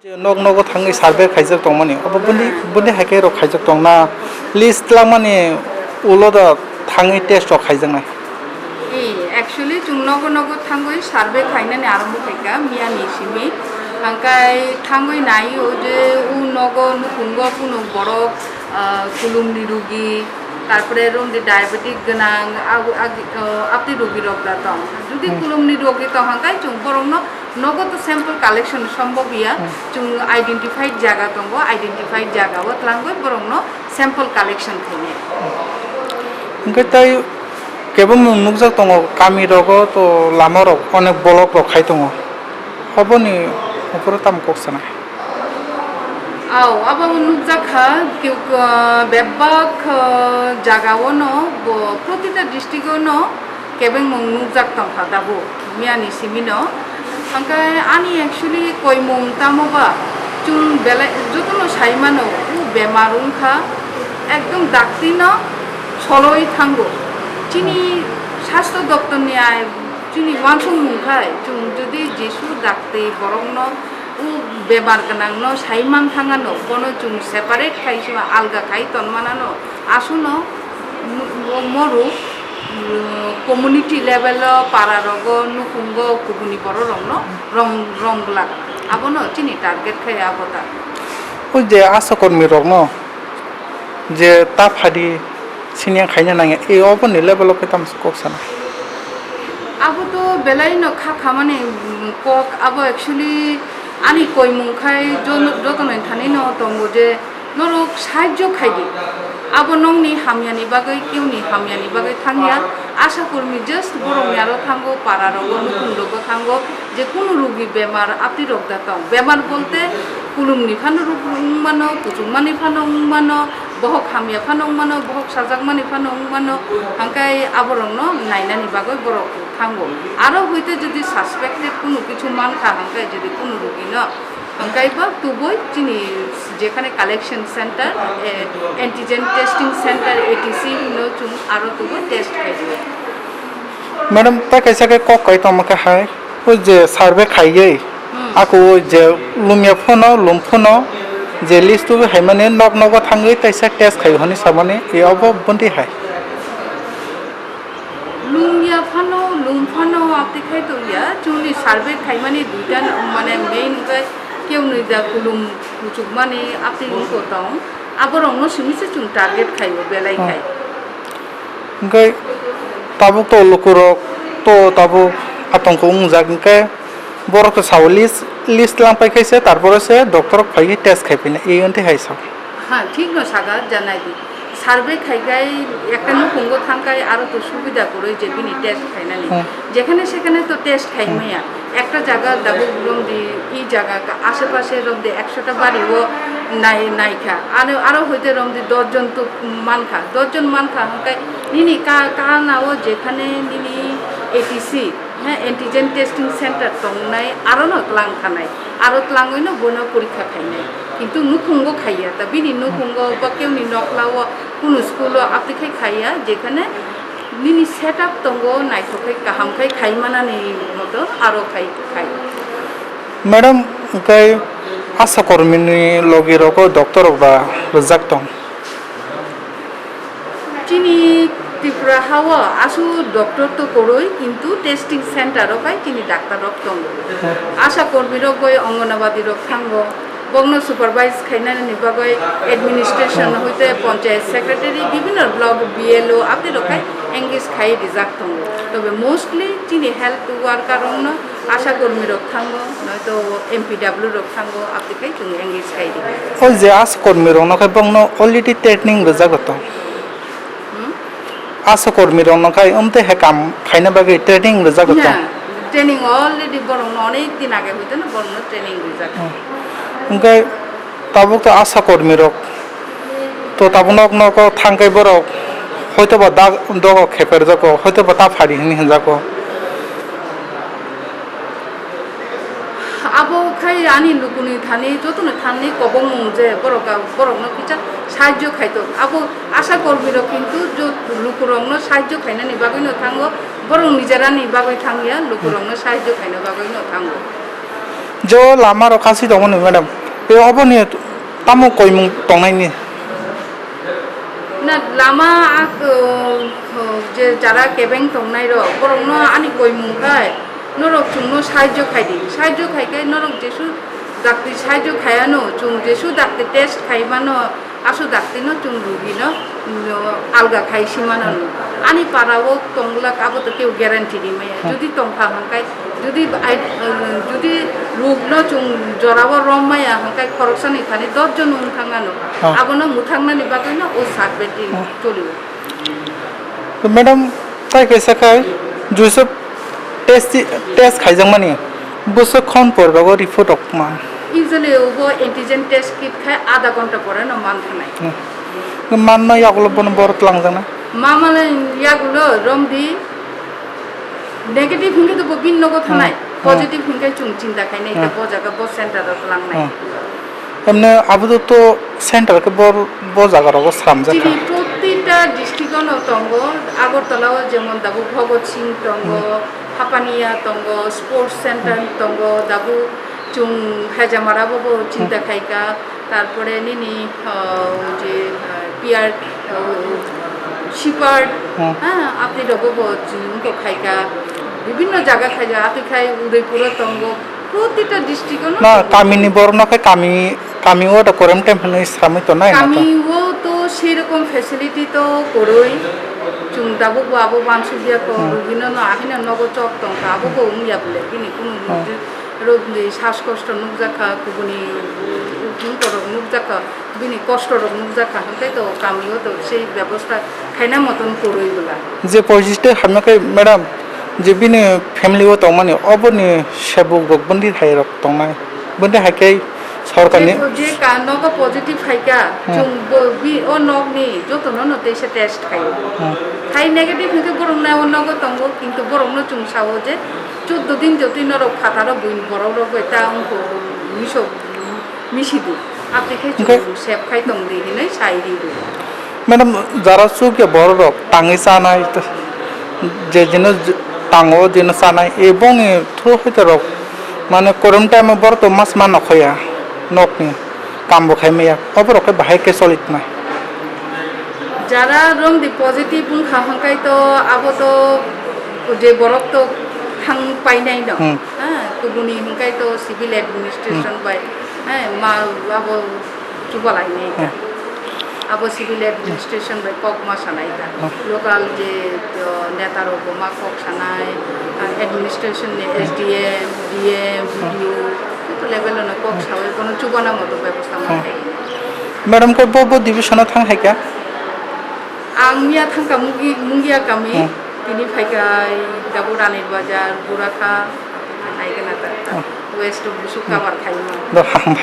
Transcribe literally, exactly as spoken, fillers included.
Nog nogo thangwi survey khaijak tongmani, obo bini, bini hai khe rok khaijak tongna, list twlangmani ulo da thangwi test rok khaijaknai. Eh, actually, chwng nogo nogo thangwi survey khainani arombo khaikha, miyani simi. Hangkai thangwi naio je u nogo nukhungo kunu borok, ah, kulumni rugi, tarpore romdi diabetic gwnang, abo agi-, oh, apni rugi rok da tong. Judi Hmm. kulumni rugi tong hangkai chwng borokno nogo to sample collection sombhob ya, Hmm. chwng identified jaga tongo, identified jaga o twlangwi borokno sample collection khainai. Hwnkhe tei kebo mung nukjak tongo, kami rogo to lama rok onek block rok khai tongo, oboni uphuru tamo kok sanai? Ao, abo nukjak kha, keu-, ah, bebak, ah, jaga o no bo protita district o no kebengmung nukjak tongkha tabuk, miyani simi no. Hwnkhe ani actually koimung tamo ba, chwng belai jotono sai mano, o bemar wngkha, ekdom dakti no soloi thango. Chini sastho doptor ni ai, chini uansukmung khai, chwng jodi jesu dakti borok no, o bemar gwnang no sai man thang ano, bono chwng separate khai se alga khai ton man ano. Aswkno mo-, mo-, moru, mm, community level o para rogo nukhungo kubuni borok rokno rong, rong glak. Abono chini target khai abo ta. O je asha kormi rokno je ta phadi siniya khaina nangya, e oboni level o khe tamo kok sana? Abo to belai no kha khamani, mm, kok abo actually ani koimung khai jono-, jotono thani no tongo je Norok sahajjo khai di. Abo nokni hamyani bagwi, keuni hamyani bagwi thangya. Asha kormi just borokni aro thango, para rogo, nukhung rogo thango, je kunu rugi bemar apni rok da tong. Bemar bolte kulumni phano ruk wng mano, kuchukmani phano wng mano, bohok hamya phano wng mano, bohok sajakmani phano wng mano, hangkai aborokno nainani bagwi borok thango. Aro hoite jodi suspected kunu kichu mankha, hangkai jodi kunu rugino Hwnkhe bo tubui chini jekhane collection center, eh, antigen testing center, A T C no chwng aro tubui test khaidi. Madam, ta kaisa khe kok kai tongma khe hai, o je survey khaiwi, Hmm. ako o je lumya phano, lum phano, je list tubui haimani nok nogo thangwi taisa test khai hwnwi samani, e obo bondi hai. Lungya phano, lum phano, apti khai tongya. Chwngni survey khaimani duita, mane, main wngkha kewnwi da kulum kuchukmani apti wngkha tong. Aborokno simi se chwng target khaio, belai Hmm. khai. Hwnkhe tabuk to lukurok to tabuk atongkho wngjak, hwnkhe borok to sao list, list lang pai khe se, tarpore se doctor rok phai khe test khai phina, e wngtwi hai sao. Ha, thik no saka, janai di. Survey khaikai ekta nukhungo thangkai aro to subida kwrwi je bini test khainani. Hmm. Jekhane sekhane to test khai Hmm. maya. Ekta jaga dabuk romdi, i jaga ka-, ashe pashe romdi ekshota bari o nai, naikha. Aro, aro hoite romdi dosh jon to mankha. Dosh jon mankha hwnkhe nini ka-, kana o jekhane nini A T C, he, antigen testing center tongnai, aro no tlang khanai. Aro tlangwi no bono porikha khainai. Kintu nukhungo khaiya, ta bini nukhungo ba keuni nokla o kunu school o apti khai khaiya, jekhane nini setup tongo, naithok khai, kaham khai khai manani moto aro khai, khai. Madam, hwnkhe asha kormini logi rogo doctor rok ba rwjak tong? Chini Tripura hao aswk doctor to kwrwi, kintu testing center o khai chini doctor rok tongo. Asha kormi rok bai Anganwadi rok thango, bokno supervise khainani bagwi administration Hmm. hoite panchayat secretary, bibhinno block B L O, apni rok khai engage khai rijak tongo. Tobe mostly chini health worker rokno asha kormi rok thango, noito M P W rok thango, apni khai chwng engage khai di. O je asha kormi rokno khai bokno already training rijak rok tong. Hmm? Asha kormi rokno khai umte he kam khaina bagwi training rijak rok tong. Ya, training already borokno onek din age hoite no borokno training rijak. Hmm. Hwnkhe tabuk to asha kormi rok to tabuk nok nogo thangkai borok hoito ba dak dogo kheper jago, hoito ba ta phari hinwi hinjago. Abo khai ani lukuni thani jotono thani kobongmung je borok, borokno kisa sahajjo khaito. Abo asha kormi rok kintu jo-, lukurokno sahajjo khainani bagwino thango, borok nijerani bagwi thangya, lukurokno sahajjo khaina bagwino thango. Je o lama rok khasi tongmani, madam. Tei oboni tamo koimung tongnaini? Na lama a, o, o, je jara kebeng tongnai rok, borokno ani koimung khai, norok chwngno sahajyo khai di. Sahajyo khai khe norok jesu dakti sahajyo khai ano, chwng jesu dakti test khai mano, aswk dakti no chwng rugi no, no, alga khai si mano no. Ani para o tong glak abo to kebo guarantee ri maya. Jodi tong kha hwn khai, jodi ai, jodi rug no chwng jora o rom maya hwn khai khoroksa ni thani dos jon wng thang ano. Abono mwthang nani bagwi no o survey team choli o. To madam, tai kaisa khai, juice test, test khaijakmani, bwswk khon poribago report rok man? Usually obo antigen test kit khai adha ghonta pore no man thanai. Hmm. Manno yagulo bono bor twlangjakna? Mamala yagulo romdi negative hwnkhe to bo bini nogo thanai, positive hwnkhe chwng chinta khainai, hmm, ta bo jaga bo center o twlangnai. Hmm. Emne abo to, to center khe bor-, bo jaga rogo sramjak kha. Chini protita district ono tongo, Agartala o jemon dabu Bhagat Singh tongo, Hapania tongo, sports center tongo, dabu chwng Hajamara bo, bo chinta khaika, tarpore nini, uh, je, uh, P R, uh, Sipar, ha, apni rogo bo chwng khaika, bibhinno jaga khaika, apni khai Udaipur o tongo, protita district o no. Na, tongo. Kami ni borok no khe kami, kami o da quarantine hinwi sramwi tongnai na to? Kami o to sei rokom facility to kwrwi. Chwng tabuk bo abo uansukya ko, hmm, rugino no ahino nogo chok tong kha, abo bo wngya bole, bini kunu, hmm, rok ni sas kosto nukjak kha, kubuni, hmm, borok nukjak kha. Bini kosto rok nukjak kha, hwnkhe to kami o to sei bebosta khaina moton kwrwi bwla. Je positive hamya khe madam, je bini family o tongmani, oboni sebuk rok bondi hai rok tongnai, bondi hai khe sorkarni. Je, je ka nogo positive hai kha, hmm, chwng bo bi o nokni jotono no teisa test khai. Hmm. Khai negative hwnkhe borok na o nogo tongo, kintu borok no chwng sao je choddo din jotoi norok phataro buini borok rok bai ta wngkho miso. Misi di, apni khe chwng sep khai tong di hinwi sai di bo. Madam, jara chukya borok rok tangwi chanai, je jino tango, jino chanai, e bongni through hai rok, mane quarantine o borok to mas ma nokhoya, nokni kam bo khai maya, oborok khe bahai khe choli tnai. Jara romdi positive wngkha hwnkhai to abo to je borok to thang painai no. Hmm. Ha, kubuni hwnkhai to civil administration, hmm, bai, ha, ma abo chubalai nai ka. Hmm. Abo civil administration bai kok ma sanai ka. Hmm. Local je, uh, neta rok bo ma kok sanai, uh, administration ni, hmm, S D M, D M, hmm, B D O, joto level no kok, hmm, sawi kono chubana moto bebosta ma, hmm, khai. Madam, khe bo, bo division o thang hai kha? Ang miya thangkha Mungi-, Mungia kami, hmm, tini phaikha Dabu Ranir Bazar, Burakha, naikhe na ta, hmm, West o busuk, hmm, cover khaima. Do, ham-,